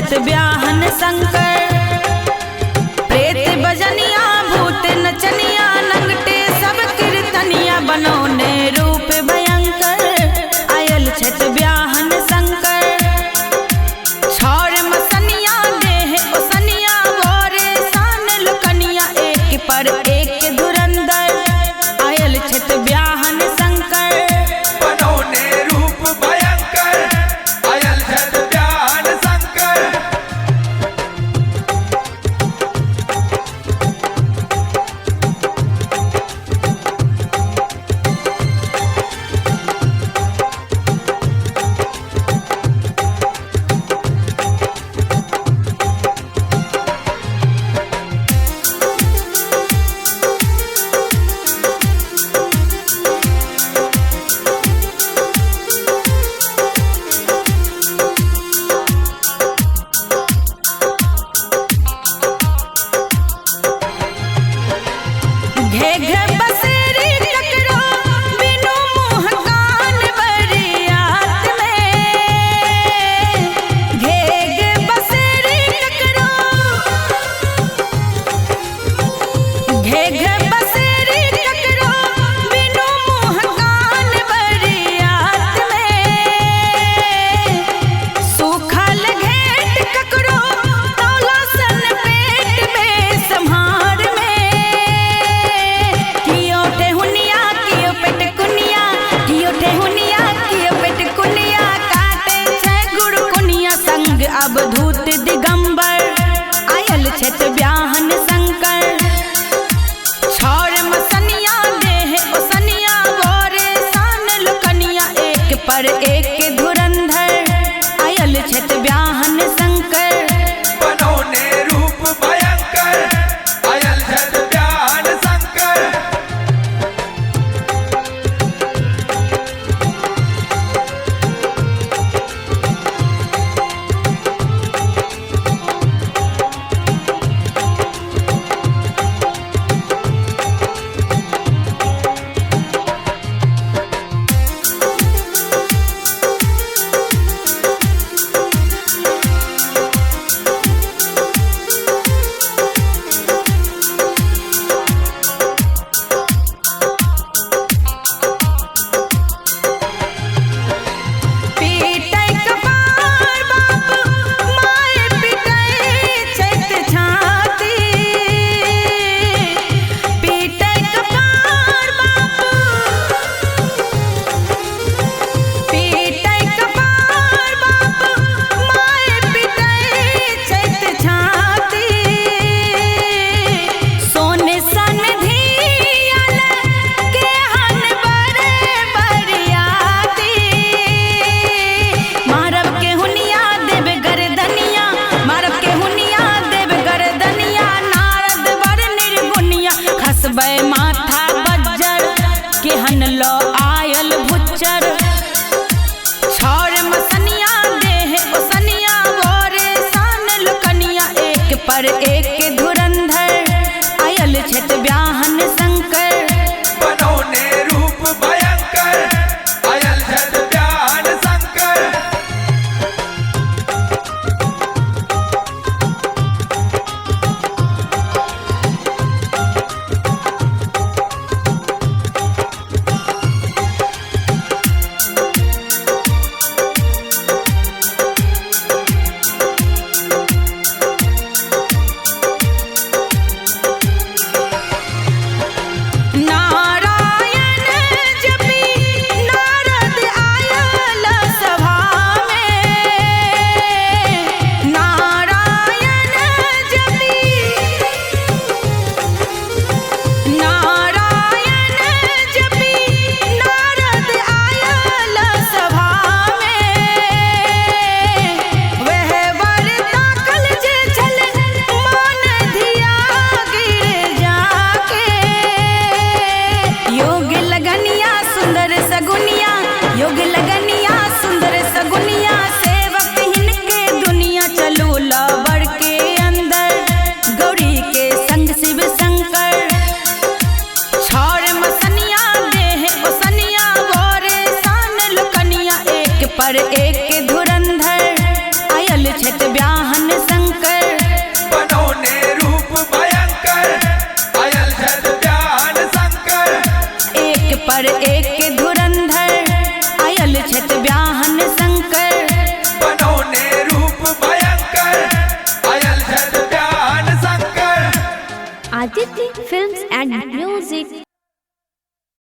छथि ब्याहन शंकर। प्रेत बजनिया भूत नचनिया नंगटे सब कीर्तनिया बनौने रूप भयंकर आयल छथि ब्याहन शंकर। छौर मसनिया देह ओसनिया बोरे सान लोकनिया एक पर एक धुरंधर आयल छथि ब्याहन शंकर। बनौने रूप भयंकर आयल छथि ब्याहन शंकर। घे घे बसेरी ककरो बिनु मुँह कान बरियात में। घे घे बसेरी ककरो घे घे बसेरी ककरो बिनु मुँह कान बरियात में। सूखल घेट ककरो तौला सन पेट बेसम्हार में। कियो ठेहुनिया कियो पेटकुनिया कियो ठेहुनिया कियो पेटकुनिया काटे छै गुड़कुनिया संग अवधूत दिगंबर आयल छथि ब्याहन शंकर। छौर मसनिया देह ओसनिया बोरे सान लोकनिया एक पर एक धुरंधर आयल छथि ब्याहन शंकर। बनौने रूप भयंकर आयल छथि ब्याहन शंकर। पीटै कपार बाप my पीटै छैत छाती। पीटै कपार बाप पीटै कपार बाप my पीटै छैत छाती। सोने सन धियल केहन बड़े बरियाती। मारब के हुनिया देव गरदनिया मारब के हुनिया देव गरदनिया नारद बर निर्गुनिया खसबै माथा बज्जर केहन लो आयल भुच्चर। छौर मसनिया देह ओसनिया बोरे सान लोकनिया एक पर एक धुरंधर आयल छथि ब्याहन शंकर। बनौने रूप भयंकर आयल छथि ब्याहन Shankar. Aditya Films and Music.